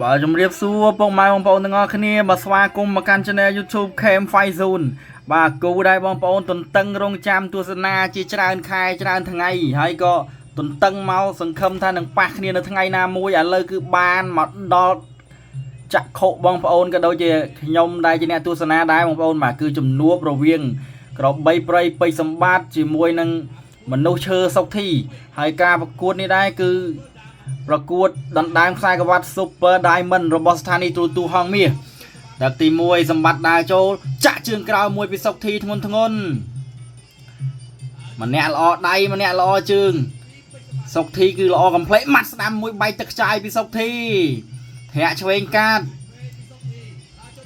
បាទជំរាបសួរពុកម៉ែបងប្អូនទាំងអស់គ្នាបាទស្វាគមន៍មកកាន់ Channel YouTube Cam Fight Zone បាទគូដែលបងប្អូនទន្ទឹងរង់ចាំទស្សនាជាច្រើនខែច្រើនថ្ងៃហើយក៏ទន្ទឹងមកសង្ឃឹមថានឹងប៉ះគ្នានៅថ្ងៃណាមួយឥឡូវគឺបានមកដល់ចក្ខុបងប្អូនក៏ដូចជាខ្ញុំដែលជាអ្នកទស្សនាដែរបងប្អូនបាទគឺជំនួបរវាងក្របីព្រៃពេជ្រសម្បត្តិជាមួយនឹងមនុស្សឈើសុកធីហើយការប្រកួតនេះដែរគឺ ប្រកួតដណ្ដើមខ្សែក្រវ៉ាត់ Super Diamond របស់ស្ថានីយ៍ទូរទស្សន៍ហងមាសទឹកទី1សម្បត្តិដើរចូលចាក់ជើងក្រោយមួយពីសុកធីធ្ងន់ធ្ងន់ម្នាក់ល្អដៃម្នាក់ល្អជើងសុកធីគឺល្អកំភ្លេចម៉ាត់ស្ដាំមួយបែកទឹកខ្ចាយពីសុកធីធាក់ឆ្វេងកាត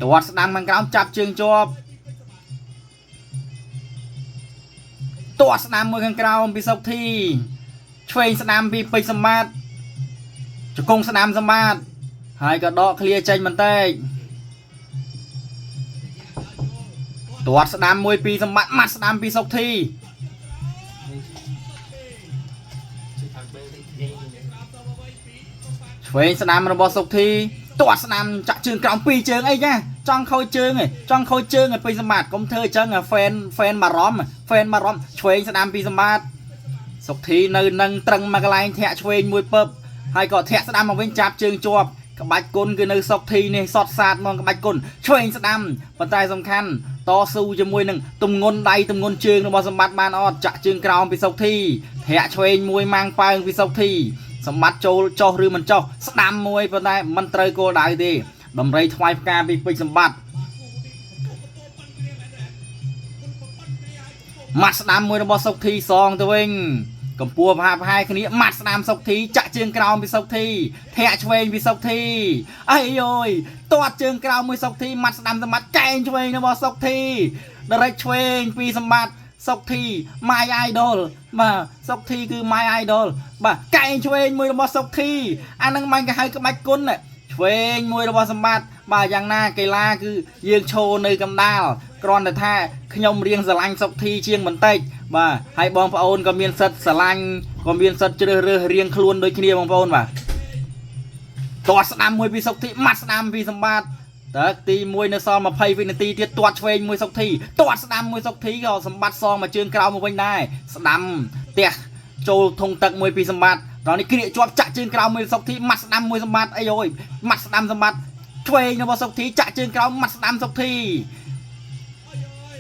ទាត់ស្ដាំខាងក្រោមចាប់ជើងជាប់ទាត់ស្ដាំមួយខាងក្រោមពីសុកធីឆ្វេងស្ដាំពីពេជ្រសម្បត្តិ ជង្គង់ស្ដាំសម្បត្តិហើយក៏ដកឃ្លាចេញបន្តិចទាត់ស្ដាំមួយពីសម្បត្តិម៉ាត់ស្ដាំពីសុកធីឆ្វេងស្ដាំរបស់សុកធីទាត់ស្ដាំចាក់ជើងក្រោមពីរជើងអីចាចង់ខូចជើងឯងចង់ខូចជើងឯងពេញសម្បត្តិកុំធ្វើអញ្ចឹងហ្វេនហ្វេនបារម្ភហ្វេនបារម្ភឆ្វេងស្ដាំពីសម្បត្តិសុកធីនៅនឹងត្រឹងមកកន្លែងធាក់ឆ្វេងមួយពឹបហើយក៏ធាក់ស្ដាំមកវិញចាប់ជើងជាប់ក្បាច់គុណគឺនៅសុកធីនេះសតសាតមកក្បាច់គុណឆ្វេងស្ដាំប៉ុន្តែសំខាន់តស៊ូជាមួយនឹងទំងន់ដៃទំងន់ជើងរបស់សម្បត្តិបានអត់ចាក់ជើងក្រោមពីសុកធីធាក់ឆ្វេងមួយម៉ាំងប៉ើងពីសុកធីសម្បត្តិចូលចុះឬមិនចុះស្ដាំមួយប៉ុន្តែមិនត្រូវគោលដៅទេដំរីថ្វាយផ្កាពីពេជ្រសម្បត្តិម៉ាត់ស្ដាំមួយរបស់សុកធីសងទៅវិញកម្ពស់ប្រហាក់ប្រហែលគ្នាម៉ាត់ស្ដាំសុកធីចាក់ជើងក្រោមពីសុកធីធាក់ឆ្វេងពីសុកធីអីយយទាត់ជើងក្រោមមួយសុកធីម៉ាត់ស្ដាំសម្បត្តិកែងឆ្វេងរបស់សុកធីដរិចឆ្វេងពីសម្បត្តិសុកធី my idol បាទសុកធីគឺ my idol បាទកែងឆ្វេងមួយរបស់សុកធីអានឹងមិនគេហៅក្បាច់គុណឆ្វេងមួយរបស់សម្បត្តិបាទយ៉ាងណាកីឡាគឺយើងឈរនៅកណ្ដាលគ្រាន់តែថាខ្ញុំរៀងស្រឡាញ់សុកធីជាងបន្តិចបាទហើយបងប្អូនក៏មានសិទ្ធិស្រឡាញ់ក៏មានសិទ្ធិជ្រើសរើសរៀងខ្លួនដូចគ្នាបងប្អូនបាទទាត់ស្ដាំមួយពីសុកធីម៉ាត់ស្ដាំពីសម្បត្តិទឹកទី1នៅសល់20វិនាទីទៀតទាត់ឆ្វេងមួយសុកធីទាត់ស្ដាំមួយសុកធីក៏សម្បត្តិសងមកជើងក្រោមមកវិញដែរស្ដាំផ្ទះចូលធុងទឹកមួយពីសម្បត្តិតោះនេះគ្រាកជាប់ចាក់ជើងក្រោមមួយសុកធីម៉ាត់ស្ដាំមួយសម្បត្តិអីអូយម៉ាត់ស្ដាំសម្បត្តិឆ្វេងរបស់សុកធីចាក់ជើងក្រោមម៉ាត់ស្ដាំសុកធី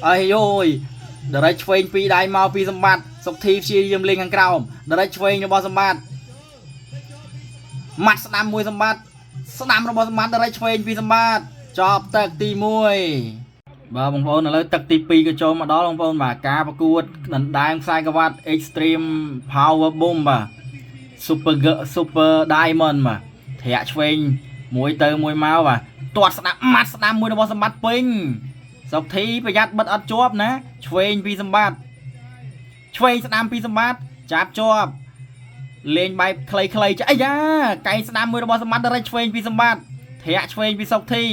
អីអូយដរិចឆ្វេងពីរដៃមកពីសម្បត្តិសុកធីព្យាយាមលេងខាងក្រោមដរិចឆ្វេងរបស់សម្បត្តិម៉ាត់ស្ដាំមួយសម្បត្តិស្ដាំរបស់សម្បត្តិដរិចឆ្វេងពីសម្បត្តិចប់ទឹកទី1បាទបងប្អូនឥឡូវទឹកទី2ក៏ចូលមកដល់បងប្អូនបាទការប្រកួតដណ្ដើមខ្សែក្រវ៉ាត់ Extreme Power Boom បាទ Super Diamond បាទធាក់ឆ្វេងមួយទៅមួយមកបាទទាត់ស្ដាំម៉ាត់ស្ដាំមួយរបស់សម្បត្តិពេញសុកធីប្រយ័ត្នបិទអត់ជាប់ណាឆ្វេងពីសម្បត្តិឆ្វេងស្ដាំពីសម្បត្តិចាប់ជាប់លេងបែបខ្លីៗចអីយ៉ាកែងស្ដាំមួយរបស់សម្បត្តិដល់ឆ្វេងពីសម្បត្តិធាក់ឆ្វេងពីសុកធី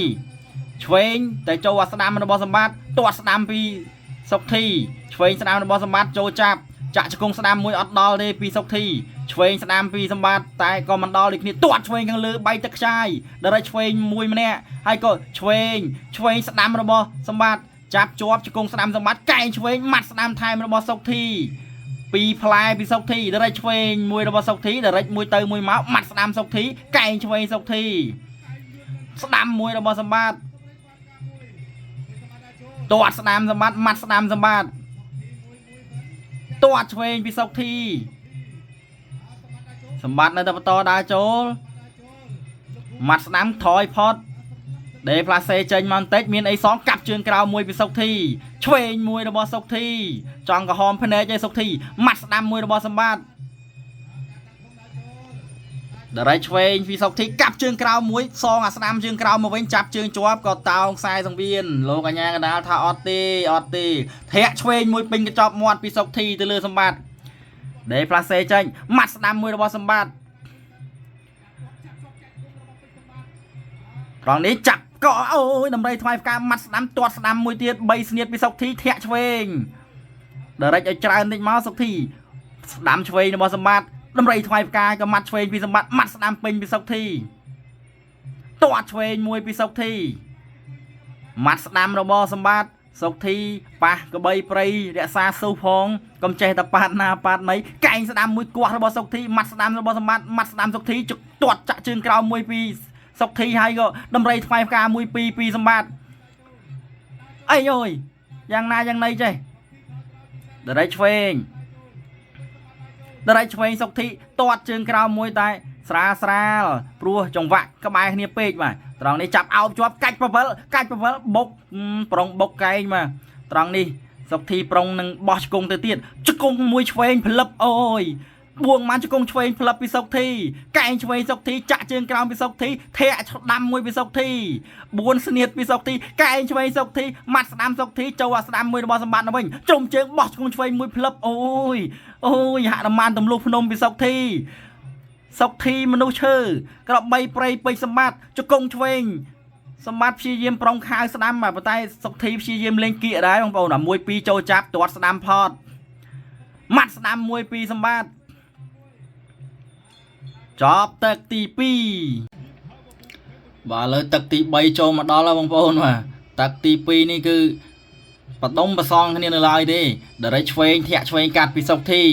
ឆ្វេងតែចូលអាស្ដាំរបស់សម្បត្តិទាត់ស្ដាំពីសុកធីឆ្វេងស្ដាំរបស់សម្បត្តិចូលចាប់ចាក់ជង្គង់ស្ដាំមួយអត់ដល់ទេពីសុកធីឆ្វេងស្ដាំពីសម្បត្តិតែក៏មិនដល់ដូចគ្នាទាត់ឆ្វេងខាងលើបែកទឹកខ្ចាយដល់ឆ្វេងមួយម្នាក់ហើយក៏ឆ្វេងឆ្វេងស្ដាំរបស់សម្បត្តិចាប់ជាប់ជង្គង់ស្ដាំសម្បត្តិកែងឆ្វេងម៉ាត់ស្ដាំថែមរបស់សុកធីពីរផ្លែពីសុកធីដល់ឆ្វេងមួយរបស់សុកធីដល់មួយទៅមួយមកម៉ាត់ស្ដាំសុកធីកែងឆ្វេងសុកធីស្ដាំមួយរបស់សម្បត្តិទាត់ស្ដាំសម្បត្តិម៉ាត់ស្ដាំសម្បត្តិទាត់ឆ្វេងពីសុកធីសម្បត្តិនៅតែបន្តដើរចូលម៉ាត់ស្ដាំថយផុតដេផ្លាសេចេញមកបន្តិចមានអីសងកាប់ជើងក្រោមមួយពីសុកធីឆ្វេងមួយរបស់សុកធីចង់ក្រហមភ្នែកឯសុកធីម៉ាត់ស្ដាំមួយរបស់សម្បត្តិដរិចឆ្វេងពីសុកធីកាប់ជើងក្រោមមួយសងអាស្ដាំជើងក្រោមមកវិញចាប់ជើងជាប់ក៏តោងខ្សែសង្វៀនលោកអញ្ញាកដាលថាអត់ទេអត់ទេធាក់ឆ្វេងមួយពេញកញ្ចប់មាត់ពីសុកធីទៅលើសម្បត្តិដេផ្លាសេចេញម៉ាត់ស្ដាំមួយរបស់សម្បត្តិត្រង់នេះចាប់កអូយដំរីថ្វាយផ្កាម៉ាត់ស្ដាំទាត់ស្ដាំមួយទៀត3ស្នៀតពីសុកធីធាក់ឆ្វេងដរិចឲ្យច្រើនតិចមកសុកធីស្ដាំឆ្វេងរបស់សម្បត្តិដំរីថ្វាយផ្កាក៏ម៉ាត់ឆ្វេងពីសម្បត្តិម៉ាត់ស្ដាំពេញពីសុកធី ទាត់ឆ្វេងមួយពីសុកធីម៉ាត់ស្ដាំរបស់សម្បត្តិសុកធីប៉ះក្បីព្រៃរក្សាស៊ូផងកុំចេះតែប៉ាតណាប៉ាតណីកែងស្ដាំមួយគោះរបស់សុកធីម៉ាត់ស្ដាំរបស់សម្បត្តិម៉ាត់ស្ដាំសុកធីជទាត់ចាក់ជើងក្រោមមួយពីសុកធីហើយក៏ដំរីថ្វាយផ្កាមួយពីរពីសម្បត្តិអីអើយយ៉ាងណាយ៉ាងណីចេះដរិចឆ្វេងដរិចឆ្វេងសុកធីទាត់ជើងក្រោមមួយតែស្រាលស្រាលព្រោះចង្វាក់ក្បែរគ្នាពេកបាទត្រង់នេះចាប់អោបជាប់កាច់ពវិលកាច់ពវិលបុកប្រុងបុកកែងបាទត្រង់នេះសុកធីប្រុងនឹងបោះជង្គង់ទៅទៀតជង្គង់មួយឆ្វេងផ្លឹបអូយបួងបានជង្គង់ឆ្វេងផ្លឹបពីសុកធីកែងឆ្វេងសុកធីចាក់ជើងក្រោមពីសុកធីធាក់ស្ដាំមួយពីសុកធី4ស្នៀតពីសុកធីកែងឆ្វេងសុកធីម៉ាត់ស្ដាំសុកធីចូលអាស្ដាំមួយរបស់សម្បត្តិវិញជ្រុំជើងបោះជង្គង់ឆ្វេងមួយផ្លឹបអូយអូយហនុមានទម្លុះភ្នំពីសុកធីសុកធីមនុស្សឈើក្របីព្រៃពេជ្រសម្បត្តិជង្គង់ឆ្វេងសម្បត្តិព្យាយាមប្រុងខៅស្ដាំបាទប៉ុន្តែសុកធីព្យាយាមលេងគៀកដែរបងប្អូនដល់1 2ចូលចាប់ទាត់ស្ដាំផតម៉ាត់ស្ដាំ1 2សម្បត្តិចប់ទឹកទី2បាទឥឡូវទឹកទី3ចូលមកដល់ហើយបងប្អូនបាទទឹកទី2នេះគឺបដុំប្រសងគ្នានៅឡើយទេដរិចឆ្វេងធាក់ឆ្វេងកាត់ពីសុកធី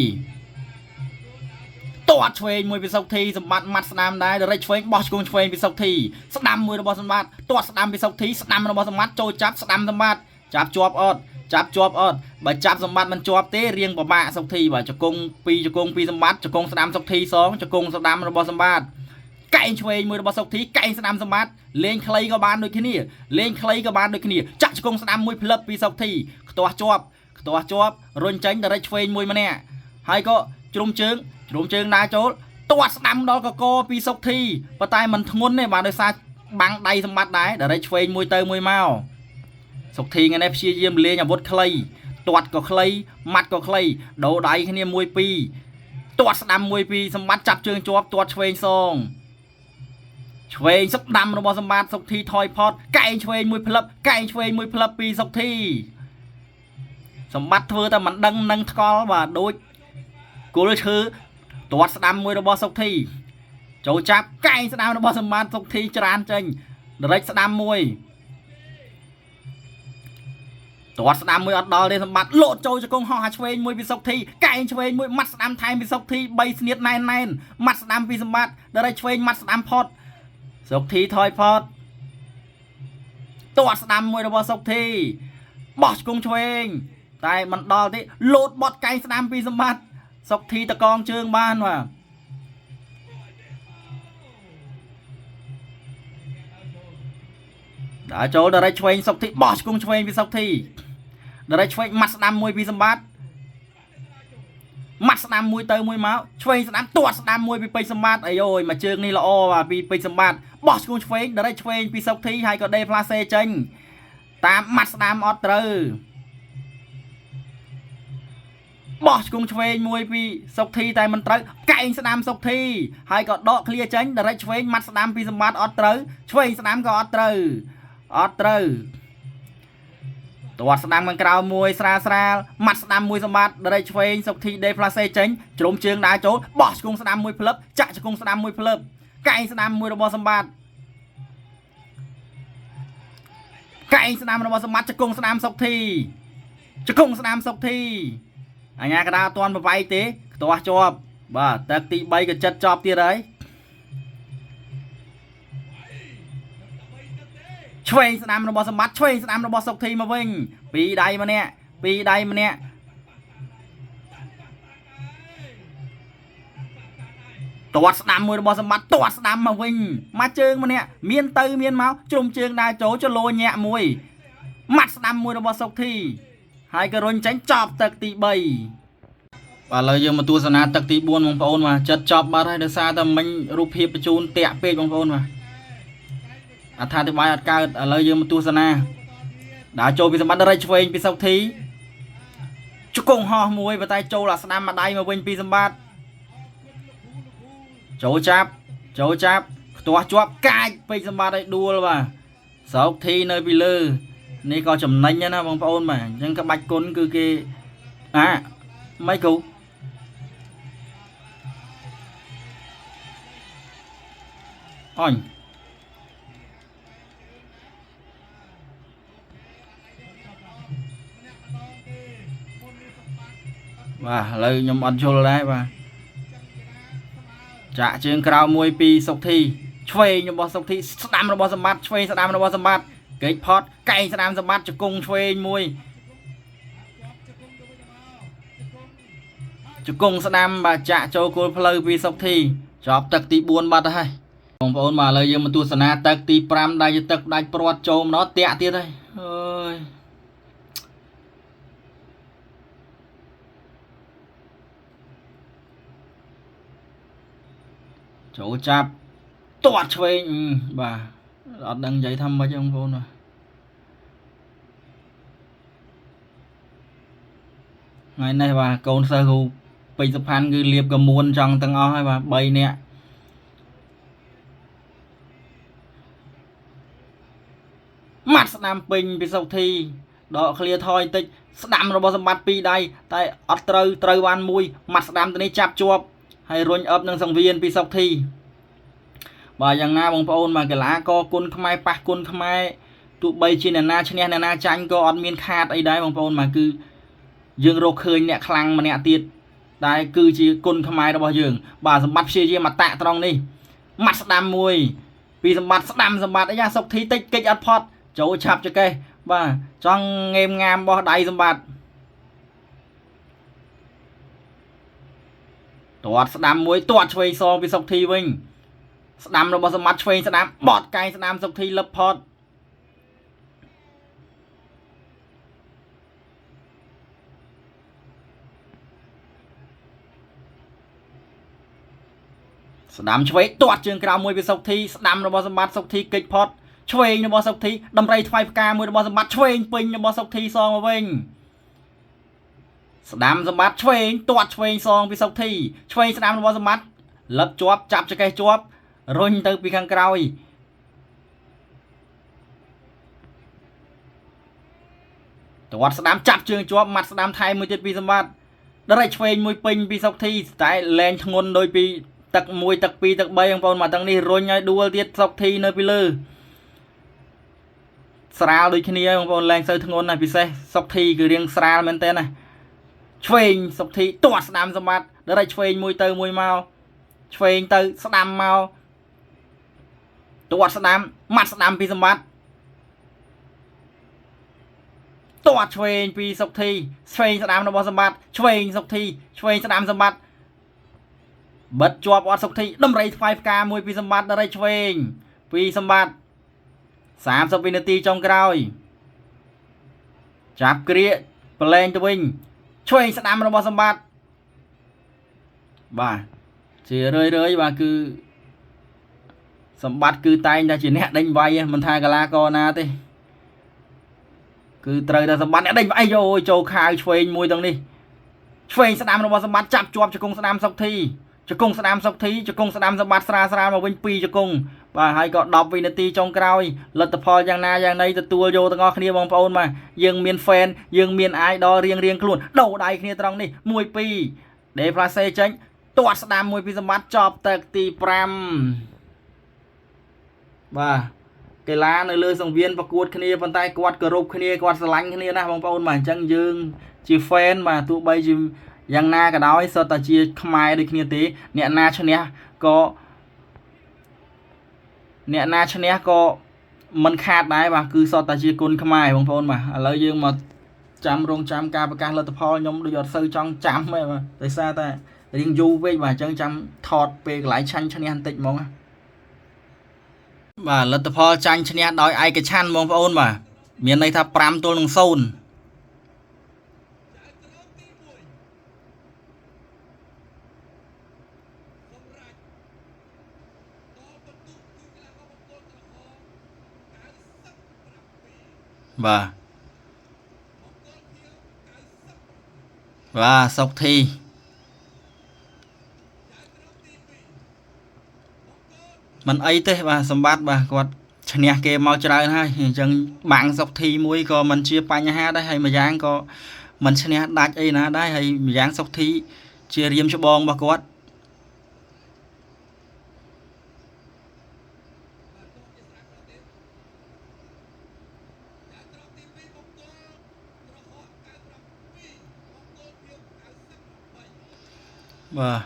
ទាត់ឆ្វេងមួយពីសុកធីសម្បត្តិម៉ាត់ស្ដាំដែរដរិចឆ្វេងបោះឆ្គងឆ្វេងពីសុកធីស្ដាំមួយរបស់សម្បត្តិទាត់ស្ដាំពីសុកធីស្ដាំរបស់សម្បត្តិចូលចាប់ស្ដាំសម្បត្តិចាប់ជាប់អត់ចាប់ជាប់អត់បើចាប់សម្បត្តិមិនជាប់ទេរៀងពិបាកសុកធីបាទជង្គង់ពីរជង្គង់ពីរសម្បត្តិជង្គង់ស្ដាំសុកធីសងជង្គង់ស្ដាំរបស់សម្បត្តិកែងឆ្វេងមួយរបស់សុកធីកែងស្ដាំសម្បត្តិលេងខ្លីក៏បានដូចគ្នាលេងខ្លីក៏បានដូចគ្នាចាក់ជង្គង់ស្ដាំមួយផ្លឹបពីសុកធីខ្ទាស់ជាប់ខ្ទាស់ជាប់រុញចេញដរិចឆ្វេងមួយម្នាក់ហើយក៏ជ្រុំជើងជ្រុំជើងដើរចូលទាត់ស្ដាំដល់កកពីសុកធីប៉ុន្តែมันធ្ងន់ទេបាទដោយសារបាំងដៃសម្បត្តិដែរដរិចឆ្វេងមួយទៅមួយមកសុកធីថ្ងៃនេះព្យាយាមលេងអាវុធខ្លីទាត់ក៏ខ្លីម៉ាត់ក៏ខ្លីដូរដៃគ្នាមួយពីរទាត់ស្ដាំមួយពីរសម្បត្តិចាប់ជើងជាប់ទាត់ឆ្វេងសងឆ្វេងសុកដាំរបស់សម្បត្តិសុកធីថយផតកែងឆ្វេងមួយផ្លឹបកែងឆ្វេងមួយផ្លឹបពីសុកធីសម្បត្តិធ្វើតែមិនដឹងនឹងថ្កល់បាទដូចគល់ឈើទាត់ស្ដាំមួយរបស់សុកធីចូលចាប់កែងស្ដាំរបស់សម្បត្តិសុកធីច្រានចេញដរិចស្ដាំមួយទាត់ស្ដាំមួយអត់ដល់ទេសម្បត្តិលោតចូលជង្គង់ហោះអាឆ្វេងមួយពីសុកធីកែងឆ្វេងមួយម៉ាត់ស្ដាំថែមពីសុកធី3ស្នៀតណែនណែនម៉ាត់ស្ដាំពីសម្បត្តិដរិចឆ្វេងម៉ាត់ស្ដាំផុតសុកធីថយផតទាត់ស្ដាំមួយរបស់សុកធីបោះជង្គង់ឆ្វេងតែមិនដល់ទេលោតបត់កែងស្ដាំពីសម្បត្តិសុកធីតកងជើងបានបាទដើរចូលដរិចឆ្វេងសុកធីបោះជង្គង់ឆ្វេងពីសុកធីដរិចឆ្វេងម៉ាត់ស្ដាំមួយពីសម្បត្តិម៉ាត់ស្ដាំមួយទៅមួយមកឆ្វេងស្ដាំទាត់ស្ដាំមួយពីពេជ្រសម្បត្តិអាយយមួយជើងនេះល្អបាទពីពេជ្រសម្បត្តិបោះជង្គង់ឆ្វេងដរិចឆ្វេងពីសុកធីហើយក៏ដេផ្លាសេចេញតាមម៉ាត់ស្ដាំអត់ត្រូវបោះជង្គង់ឆ្វេងមួយពីសុកធីតែមិនត្រូវកែងស្ដាំសុកធីហើយក៏ដកឃ្លាចេញដរិចឆ្វេងម៉ាត់ស្ដាំពីសម្បត្តិអត់ត្រូវឆ្វេងស្ដាំក៏អត់ត្រូវអត់ត្រូវទាត់ស្ដាំខាងក្រៅមួយស្រាលស្រាលម៉ាត់ស្ដាំមួយសម្បត្តិដរិចឆ្វេងសុកធីដេផ្លាសេចេញជ្រុំជើងដើរចូលបោះជង្គង់ស្ដាំមួយផ្លឹបចាក់ជង្គង់ស្ដាំមួយផ្លឹបកែងស្ដាំមួយរបស់សម្បត្តិកែងស្ដាំរបស់សម្បត្តិជង្គង់ស្ដាំសុកធីជង្គង់ស្ដាំសុកធីអញ្ញាកដាអត់ទាន់ប្រវាយទេខ្ទាស់ជាប់បាទទឹកទី3ក៏ចិត្តចប់ទៀតហើយឆ្វេងស្ដាំរបស់សម្បត្តិឆ្វេងស្ដាំរបស់សុកធីមកវិញពីរដៃម្នាក់ពីរដៃម្នាក់ទាត់ស្ដាំមួយរបស់សម្បត្តិទាត់ស្ដាំមកវិញមកជើងម្នាក់មានទៅមានមកជ្រុំជើងដើរចូលចលោញាក់មួយម៉ាត់ស្ដាំមួយរបស់សុកធីហើយក៏រុញចេញចប់ទឹកទី3បាទឥឡូវយើងមកទស្សនាទឹកទី4បងប្អូនបាទចិត្តចប់បាត់ហើយដោយសារតែមិញរូបភាពបញ្ជូនតាក់ពេកបងប្អូនបាទអត្ថាធិប្បាយអត់កើតឥឡូវយើងមកទស្សនាដើរចូលពីសម្បត្តិដរិចឆ្វេងពីសុកធីជង្គង់ហោះមួយប៉ុន្តែចូលអាស្ដាំមួយដៃមកវិញពីសម្បត្តិចូលចាប់ចូលចាប់ខ្ទាស់ជាប់កាចពេកសម្បត្តិឲ្យដួលបាទសុកធីនៅពីលើនេះក៏ចំណេញណាបងប្អូនបាទអញ្ចឹងក្បាច់គុណគឺគេអាមិនគ្រូអញ បាទឥឡូវខ្ញុំអត់យល់ដែរបាទចាក់ជើងក្រៅមួយពីសុកធីឆ្វេងរបស់សុកធីស្ដាំរបស់សម្បត្តិឆ្វេងស្ដាំរបស់សម្បត្តិកេកផតកែងស្ដាំសម្បត្តិជង្គង់ឆ្វេងមួយជង្គង់ស្ដាំបាទចាក់ចូលគល់ផ្លូវពីសុកធីចប់ទឹកទី4បាត់ទៅហើយបងប្អូនបាទឥឡូវយើងមកទស្សនាទឹកទី5ដែលជាទឹកផ្ដាច់ព្រាត់ចូលមកដល់តាក់ទៀតហើយអើយចូលចាប់ទាត់ឆ្វេងបាទអត់ដឹងនិយាយថាម៉េចទេបងប្អូនបាទថ្ងៃនេះបាទកូនសិស្សគ្រូពេជ្រសុផាន់គឺលៀបកមួនចង់ទាំងអស់ហើយបាទ3នាក់ម៉ាត់ស្ដាំពេញពីសុកធីដកឃ្លាថយបន្តិចស្ដាំរបស់សម្បត្តិពីរដៃតែអត់ត្រូវត្រូវបានមួយម៉ាត់ស្ដាំទៅនេះចាប់ជាប់ហើយរុញអឹបនឹងសង្វៀនពីសុកធីបាទយ៉ាងណាបងប្អូនបាទកីឡាករគុណខ្មែរប៉ះគុណខ្មែរទោះបីជាអ្នកណាឈ្នះអ្នកណាចាញ់ក៏អត់មានខាតអីដែរបងប្អូនបាទគឺយើងរកឃើញអ្នកខ្លាំងម្នាក់ទៀតដែលគឺជាគុណខ្មែររបស់យើងបាទសម្បត្តិព្យាយាមអតៈត្រង់នេះម៉ាត់ស្ដាំមួយពីសម្បត្តិស្ដាំសម្បត្តិអីយ៉ាសុកធីតិចកិច្ចអត់ផុតចូលឆាប់ចកេះបាទចង់ងេមងាមបោះដៃសម្បត្តិទាត់ស្ដាំមួយទាត់ឆ្វេងសងពីសុកធីវិញស្ដាំរបស់សម្បត្តិឆ្វេងស្ដាំបត់កែងស្ដាំសុកធីលឹបផុតស្ដាំឆ្វេងទាត់ជើងក្រោមមួយពីសុកធីស្ដាំរបស់សម្បត្តិសុកធីកិច្ចផុតឆ្វេងរបស់សុកធីដំរីថ្វាយផ្កាមួយរបស់សម្បត្តិឆ្វេងពេញរបស់សុកធីសងមកវិញស្ដាំសម្បត្តិឆ្វេងទាត់ឆ្វេងសងពីសុកធីឆ្វេងស្ដាំរបស់សម្បត្តិលឹបជាប់ចាប់ចកេះជាប់រុញទៅពីខាងក្រោយទាត់ស្ដាំចាប់ជើងជាប់ម៉ាត់ស្ដាំថែមមួយទៀតពីសម្បត្តិដរិចឆ្វេងមួយពេញពីសុកធីតែលែងធ្ងន់ដោយពីទឹក1ទឹក2ទឹក3បងប្អូនមកទាំងនេះរុញឲ្យដួលទៀតសុកធីនៅពីលើស្រាលដូចគ្នាបងប្អូនលែងសូវធ្ងន់ណាស់ពិសេសសុកធីគឺរៀងស្រាលមែនតើណាឆ្វេងសុកធីទាត់ស្ដាំសម្បត្តិដរិចឆ្វេងមួយទៅមួយមកឆ្វេងទៅស្ដាំមកទាត់ស្ដាំម៉ាត់ស្ដាំពីសម្បត្តិទាត់ឆ្វេងពីសុកធីឆ្វេងស្ដាំរបស់សម្បត្តិឆ្វេងសុកធីឆ្វេងស្ដាំសម្បត្តិបិទជាប់អត់សុកធីដំរីថ្វាយផ្កាមួយពីសម្បត្តិដរិចឆ្វេងពីសម្បត្តិ30វិនាទីចុងក្រោយចាប់គ្រាកប្រឡែងទៅវិញឆ្វេងស្ដាំរបស់សម្បត្តិបាទជារឿយរឿយបាទគឺសម្បត្តិគឺតែងតែជាអ្នកដេញវាយមិនថាកីឡាករណាទេគឺត្រូវតែសម្បត្តិអ្នកដេញវាយអូយចូលខាវឆ្វេងមួយទាំងនេះឆ្វេងស្ដាំរបស់សម្បត្តិចាប់ជាប់ជង្គង់ស្ដាំសុកធីជង្គង់ស្ដាំសុកធីជង្គង់ស្ដាំសម្បត្តិស្រាលស្រាលមកវិញ2ជង្គង់បាទហើយក៏10វិនាទីចុងក្រោយលទ្ធផលយ៉ាងណាយ៉ាងណីទទួលយកទាំងអស់គ្នាបងប្អូនបាទយើងមាន fan យើងមាន idol រៀងរៀងខ្លួនដូរដៃគ្នាត្រង់នេះ1 2ដេផ្លាសេចេញទាត់ស្ដាំមួយពីសម្បត្តិចប់ទឹកទី5បាទកីឡានៅលើសង្វៀនប្រកួតគ្នាប៉ុន្តែគាត់គោរពគ្នាគាត់ស្រឡាញ់គ្នាណាស់បងប្អូនបាទអញ្ចឹងយើងជា fan បាទទោះបីជាយ៉ាងណាក៏ដោយសុទ្ធតែជាខ្មែរដូចគ្នាទេអ្នកណាឈ្នះក៏អ្នកណាឈ្នះក៏មិនខាតដែរបាទគឺសុទ្ធតែជាគុណខ្មែរបងប្អូនបាទឥឡូវយើងមកចាំរងចាំការប្រកាសលទ្ធផលខ្ញុំដូចអត់សូវចង់ចាំទេបាទដោយសារតែរៀងយូរពេកបាទអញ្ចឹងចាំថតពេលកន្លែងឆាញ់ឈ្នះបន្តិចហ្មងណាបាទលទ្ធផលចាញ់ឈ្នះដោយឯកច្ឆន្ទបងប្អូនបាទមានន័យថា5ទល់នឹង0បាទបាទសុកធីមិនអីទេបាទសម្បត្តិបាទគាត់ឈ្នះគេមកច្រើនហើយអញ្ចឹងបាំងសុកធីមួយក៏មិនជាបញ្ហាដែរហើយម្យ៉ាងក៏មិនឈ្នះដាច់អីណាដែរហើយម្យ៉ាងសុកធីជារៀមច្បងរបស់គាត់ បាទ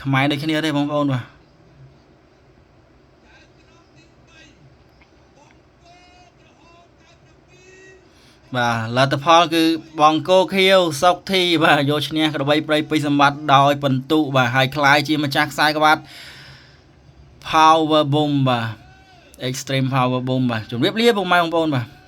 ខ្មែរដូចគ្នាទេបងប្អូនបាទបាទលទ្ធផលគឺបង្គោលខៀវសុកធីបាទយកឈ្នះក្របីព្រៃពេជ្រសម្បត្តិដោយពិន្ទុបាទហើយក្លាយជាម្ចាស់ខ្សែក្បាត់ Power Bomb បាទ Extreme Power Bomb បាទជម្រាបលាពុកម៉ែបងប្អូនបាទ។